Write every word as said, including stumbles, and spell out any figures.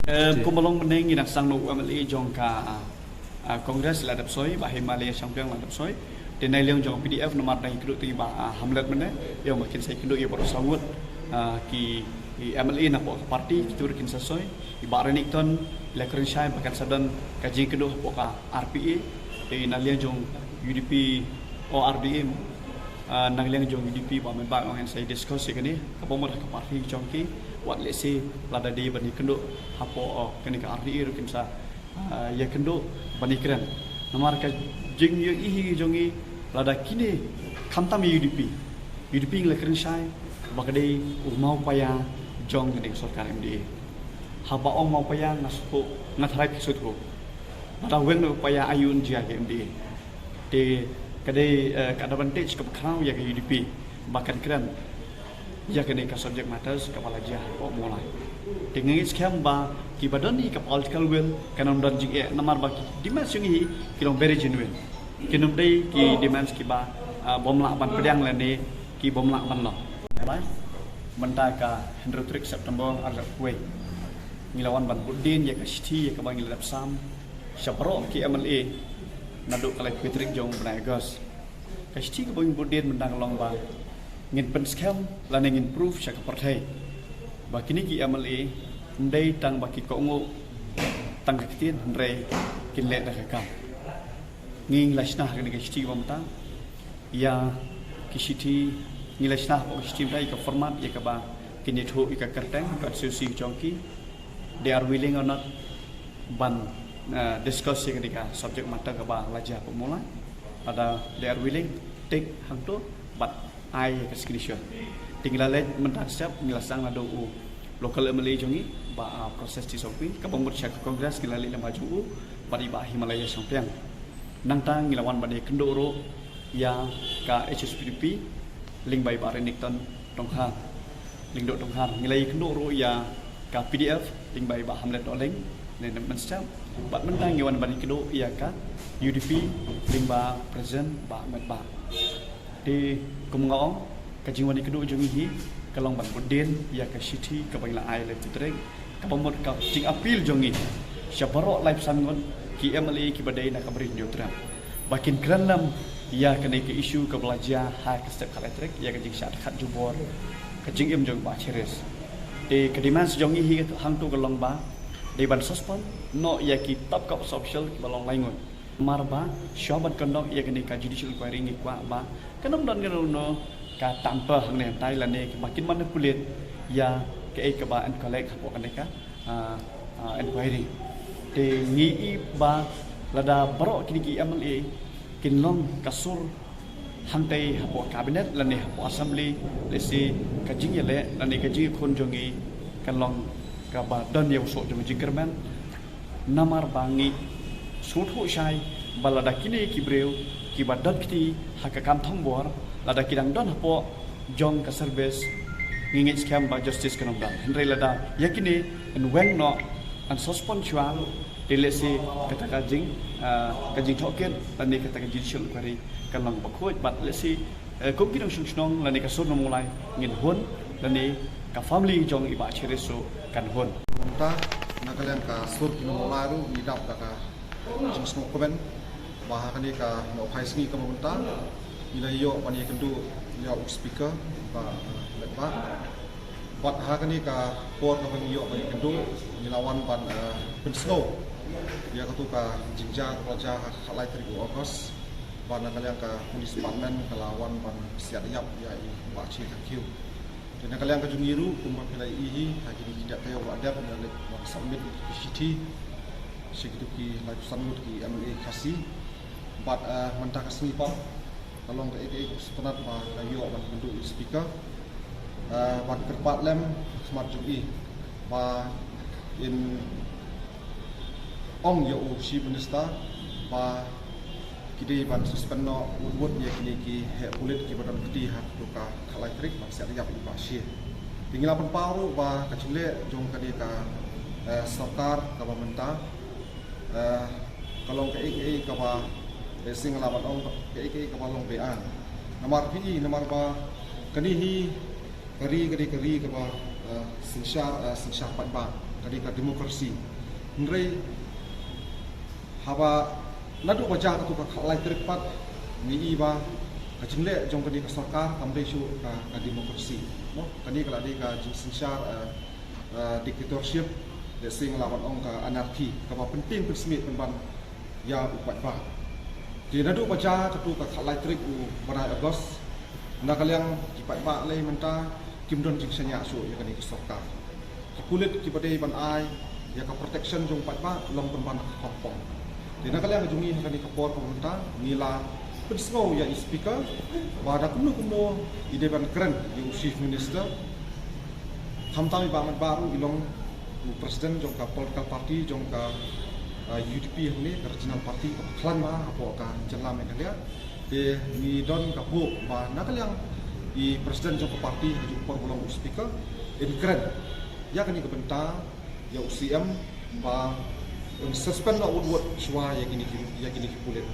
Eh, kum ba long mynne ngi dang sdang noh u MLA jong ka, ah, ah, Congress la dep soi, Bah Himalaya Shangpliang la dep soi. Te na liang jong PDF namar dang ïakynduh te Bah, ah, Hamlet mynne, ïoh ba kin sa ïakynduh ïa baroh saw ngut, ah, ki, ki MLA na poh ka party, ki tur kin sa soi, i Bah Renikton, i la kren shai ba kan sa don ka jingïakynduh hapoh ka RPA, te na liang jong UDP, o RDA, ah, na liang jong UDP Bah Metbah ong yn sa discuss ïa kane, kaba mut ha ka party jong ki, wat lehse lada dei ban ïakynduh hapoh, oh, kane ka RDA ruh kin sa, ah, ïakynduh ban ïakren. Namar ka jingïohi hi jong ngi lada kine khamtam ïa UDP. UDP ngi la kren shai ba ka dei u maw paia jong kane ka sorkar MDA. Haba ong maw paia nga shu, nga tharai phi shu tip. Bad da weng na u paia aïu un jia ka MDA. Te ka dei, eh, ka advantage kaba khraw ïa ka UDP ba kan kren ïa kane ka subject matters kaba la jia hapoh Mawlai. Te nga ngeit skhem ba kiba don hi ka political will kan ym don jingeh namar ba ki demands jong ngi hi ki long very genuine. Kin ym dei ki demands kiba, ah, bym lah ban pdiang lane ki bym lah ban long. Mynta ka hynriew tarik September arhajar arphew wei ngi la wan ban bud dien ïa ka shithi ïa kaba ngi la dep sam sha baroh ki MLA naduh ka laiphew tarik jong u bnai August. Ka shithi kaba ngi bud dien mynta ka long ba ngin pynskhem lane ngin proof sha ka pyrthei ba kine ki MLA ym dei tang ba ki kohnguh tang ka ktien hynrei kin leh da ka kam. Ngi la shna ha kane ka shithi ba mynta ïa ki shithi, ngi la shna hapoh ka shithi mynta ïa ka format ïa kaba kin ïathuh ïa ka kyrteng ka constituency jong ki, they are willing or not ban, eh, discuss ïa kane ka subject matter kaba la jia hapoh Mawlai. Lada they are willing, tick hangto bad ai ïa ka signature. Te ngi la leit mynta ka step, ngi la sdang naduh u local MLA jong ngi ba, ah, process T S O P kaba mut sha ka Congress ngi la leit lyngba jong u bad i Bah Himalaya Shangpliang. Nangta ngi la wan ban ïakynduh ruh ïa ka HSPDP lyngba i Bah Renikton Tongkhar, Lyngdoh Tongkhar. Ngi la ïakynduh ruh ïa ka PDF lyngba i Bah Hamlet Dolleng, Lyngdoh Mynstep. Bad mynta ngi wan ban ïakynduh ïa ka UDP lyngba President Bah Metbah. Te kum nga ong, ka jingwan ïakynduh jong ngi hi ka long ban bud dien ïa ka shithi kaba ngi la ai ha ka laiphew tarik, kaba mut ka jingappeal jong ngi sha baroh laiphew san ngut ki MLA kiba dei na ka Bri Hynñiewtrep ba kin kren lem ïa kane ka issue kaba la jia ha ka step khatlai tarik, ïa ka jingshah dkhot jubor ka jingim jong Bah Cherish. Te ka demands jong ngi hi hangto ka long ba dei ban suspend noh ïa ki top cops official kiba long lai ngut. Namar ba shuwa ban conduct ïa kane ka judicial inquiry ngi kwah ba kan ym don kano kano ka tamper hangne hangtai lane ba kin manipulate ïa kaei kaba yn collect hapoh kane ka, ah, ah, inquiry. Te ngi i ba lada baroh kine ki MLA kin long ka sur hangtai hapoh cabinet lane hapoh assembly, lehse ka jingïaleh lane ka jingïakhun jong ngi kan long kaba don ïa u soh jong ka jingkyrmen. Namar ba ngi sngewthuh shai ba lada kine ki briew kiba don kti ha ka kam thombor lada ki dang don hapoh jong ka service, ngi ngeit skhem ba justice kan ym don. Hynrei lada ïa kine yn weng noh, yn suspend shuwa, te lehse kata ka jing, ah, ka jingtohkit lane kata ka judicial inquiry kan long kaba khuid bad lehse, eh, kum ki nongshong shnong lane ka sur na Mawlai ngin hun lane ka family jong i Bah Cherish ruh kan hun. Mynta na ka liang ka sur ki nong Mawlai ruh ngi dap da ka jingsngewkmen ba ha kane ka nohphai sngi kaba mynta ngi la ïoh ban ïakynduh ïa u speaker Bah, eh, Metbah. Bad ha kane ka por kaba ngi ïoh ban ïakynduh ngi la wan ban, eh, pynsngew ïa katu ka jingjia kaba la jia ha ka khatlai tarik u August. Ba na ka liang ka police department ka la wan ban siat ïap ïa i Bah Chi Thangkhiew. Te na ka liang ka jong ngi ruh kumba phi la ïohi ha kine ki dep taïew ba la dep ngi la leit ban submit ki shithi sha kitu ki laiphew san ngut ki MLA Khasi. Bad, eh, mynta ka sngi pat ka long kaei kaei kaba sngewtynnat ba la ïoh ban kynduh ïa u speaker, eh, ban kyrpad lem ha khmat jong i ba in ong ïa u Chief Minister ba ki dei ban suspend noh wut wut ïa kine ki heh pulit kiba don kti ha katu ka khatlai tarik ban siat ïap ïa i Bah Chi. Te ngi la pynpaw ruh ba ka jingleh jong kane ka, eh, sorkar kaba mynta, eh, ka long kaei kaei kaba, eh, sngewbha ban ong kaei kaei kaba long beaiñ. Namar phi i namar ba kane hi ka ri ka dei ka ri kaba, eh, synshar, eh, synshar paidbah. Ka dei ka democracy. Hynrei haba naduh ba jia katu ka khatlai tarik pat, ngi i ba ka jingleh jong kane ka sorkar kam dei shuh ka, ka democracy. Mo, kane ka la dei ka jingsynshar, eh, eh, dictatorship, lehse ngi lah ban ong ka anarchy, kaba pyntieng pynsmiej pynban ïa u paidbah. Te naduh ba jia katu ka khatlai tarik u bnai August, na ka liang ki paidbah lei mynta kim don jingshaniah shuh ïa kane ka sorkar. Ki pulit kiba dei ban ai ïa ka protection jong u paidbah long pynban ha Hong Kong. Te na ka liang jong ngi ha kane ka por kaba mynta, ngi la pynsngew ïa i speaker ba da kumno kumno i dei ban kren ïa u chief minister. Khamtam i Bah Metbah ruh i long u president jong ka political party jong ka, uh, U D P hangne, ka regional party kaba khlaiñ bha hapoh ka jylla Meghalaya. Te ngi don ka buh ba na ka liang i president jong ka party ha kajuh ka por ba long u speaker in kren ïa kane ka bynta ïa u C M ba un suspend noh wut wut shuwa ïa kine ki, ïa kine ki pulit.